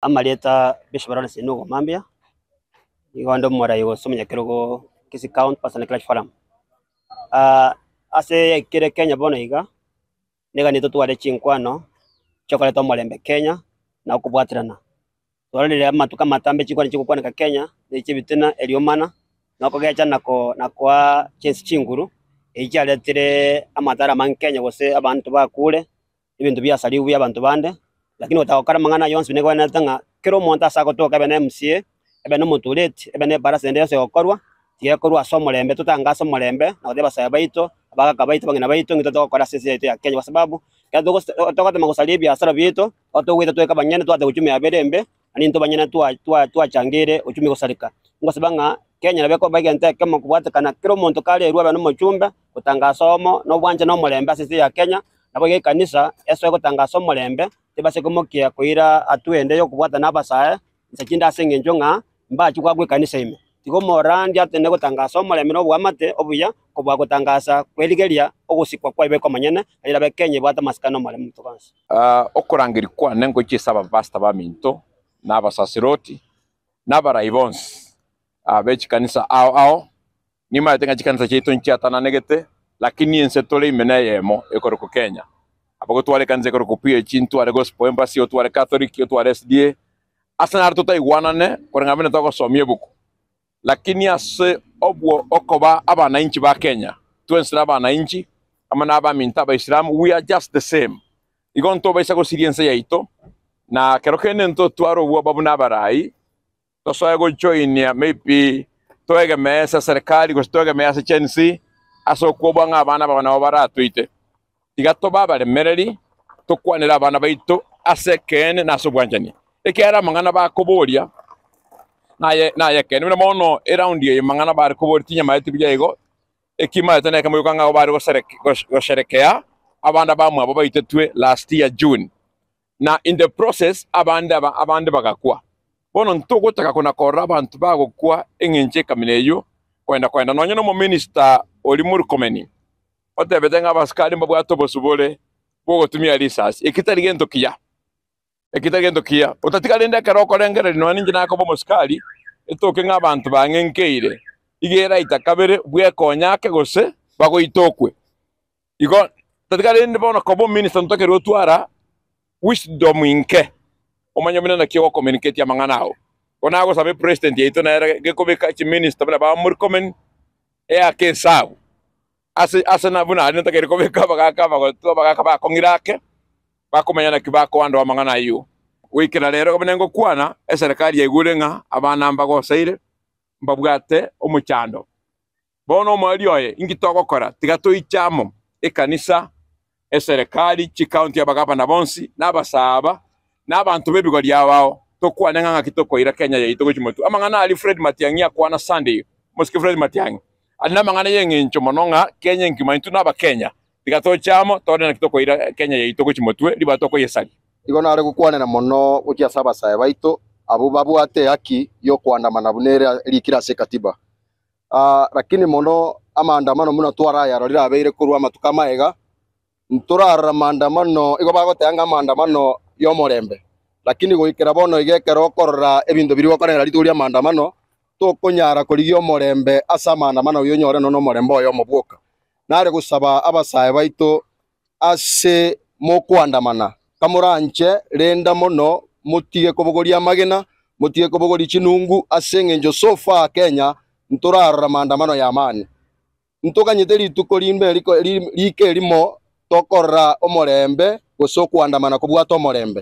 Amarieta Bishop Lawrence Enugu Mambia, nigo inde omorai gose omonyakerogo Kisii County Pastor and Clergy Forum. Ase yaikire Kenya bono iga, nigo totware chinkwano chiokoreta omorembe Kenya na okobwaterana. Twarorire amatuko amatambe chinkwana chigokwaneka Kenya, na echi'ebitina, eriomana, na okogecha na ko na koa chinse chinguru, echi chiaretire amatara amange Kenya gose abanto bakure. ebinto biasarigwe bia abanto bande, lakini gotaka gokora amang'ana ayio onsi nigo egwenerete ng'a kera omonto ase agotoka ebe na MCA, ebe na omotureti, ebe na ebarasa ende yonsi egokorwa, tiga ekorwe ase omorembe, totange ase omorembe, na gotebia abasae baito, abagaka baito, abang'ina baito, ng'ito togokora ase ense yaito ya Kenya kwa sababu, ekero togose togotema gosaria ebiasara biaito, nigo togoeta toike abanyene twateba uchumi yabere embe, naende intwe abanyene twa twa twachangeire uchumi gosareka. Ngosaba ng'a Kenya nabo ekoba egento ekemo kobwatekana kera omonto karerwe abe na omochumbe, gotangasa omo, na obwanchani na omorembe ase ense ya Kenya, Naboigo ekanisa esoe gotangasa omorembe, tebase komokia koira hatua ende y'okobwatana abasae inse chinde ase engencho ng'a mbachie goakwa ekanisa ime. Tiga omorandia atende gotangasa omorembe na oboamate obuya kobua gotangasa kwerigeria ogosikwa kwaibo kw'omonyene, nario erabe Kenya ebwate amasikani na omorembe omonto bonsi. Okorangeria kwane ngochia ase abapastor baminto, na abasaserdoti, na abarai bonsi be chikanisa ao ao, Nimaete ng'a chikanisa chiaito nchiatananegete, lakini ense tore ime neyemo ekorokwa Kenya. Aba gotwara ekanisa ekorokwa PAG, ntware Gospel Embassy, otware Catholic, otware SDA, ase naro totaigwanane koreng'ana buna togosomia ebuku. Lakini ase obwo okoba abanainchi ba Kenya, twensi na abanainchi amo na abaminto abaisilamu, we are just the same. Igo ntobaisa gosiria ense yaito, na kero kende ntotware obwoba buna abarai, tosoe gojoinia maybe toegemee ase eserekari gose toegemee ase Gen Z ase okwobua ng'a abana aba nabo baratoite. Tiga tobe abaremereri, tokwanere abana baito ase ekeene na ase obwanchani, ekiagera amang'ana bakoboria naye naye ekeene. Buna bono eraundi eye amang'ana bare koboria tinyamaeti buya igo, ekimaete nekemo gioka ng'a bare gosherekea abande abamwabo baitetwe last year June. na in the process abande aba abande bagakwa. Bono ntogotaka kona korora abanto bagokwa eng'encho ekamina eyio koenda koenda nonye na omominister oria Murkomen otebete ng'a abasikari mbabwate obosubore bwogotumia risasi eki tari gento kiya, eki tari gento kiya. Otatiga rende ekero okorengereria nonya ninche nakoba omosikari etoke ng'a abanto bang'enkeire iga eraita kabere bwekonye ake gose bagoite okwe. Igo tatiga rende bono koba ominister ntokerwe otwara wisdom inke omanye buna naki ogo communicate amang'ana ao. Bono nagosaba epresident yaito nere gekobeka chiminister buna ba Murkomen eake esabu ase ase na buna aria ntotakeire kobeka abagaka abagotu abagaka bakong'ire ake bakomanya naki bakoandoa amang'ana ayio. Goikera rero buna ngokwana eserekari yaigure ng'a abana mbagoseire mbabwate omochando. Bono omoerio oye, inki togokora? Tiga toiche amo, ekanisa, eserekari, chikaunti, abagabana bonsi, na abasaaba, na abanto b'ebigori ao, tokwane ng'a ng'aki tokoira Kenya yaito gochia motwe. Amang'ana aria Fred Matiang'i akwana Sunday, omosike Fred Matiang'i, aria namang'ana y'eng'encho mono ng'a Kenya enkima intwe nabakenya, tiga toche amo torore naki tokoira Kenya yaito gochia motwe ribaga tokoyesaria. Igo nare gokwanera mono gochia ase abasae baito abwo babwate ehaki y'okoandamana buna ere erikire ase ekatiba. Lakini mono amaandamano buna twarayarorire abeire korwa amatuko amaega, ntorarora maandamano igo bagoteba ng'a amaandamano y'omorembe, lakini goikera bono iga ekero okorora ebinto biria gokorera rituko ri'amaandamano, tokonyara korigia omorembe ase amaandamano oyio onyore nonya nomorembe oyomo bwoka. Nare gosaba abasae baito ase mokoandamana, kamoranche renda mono motige kobogoria amagena, motige kobogoria chinungu, ase engencho so far Kenya ntorarora maandamano y'amani. Ntoganyete rituko rinde rike erimo tokorora omorembe gose okoandamana kobwate omorembe.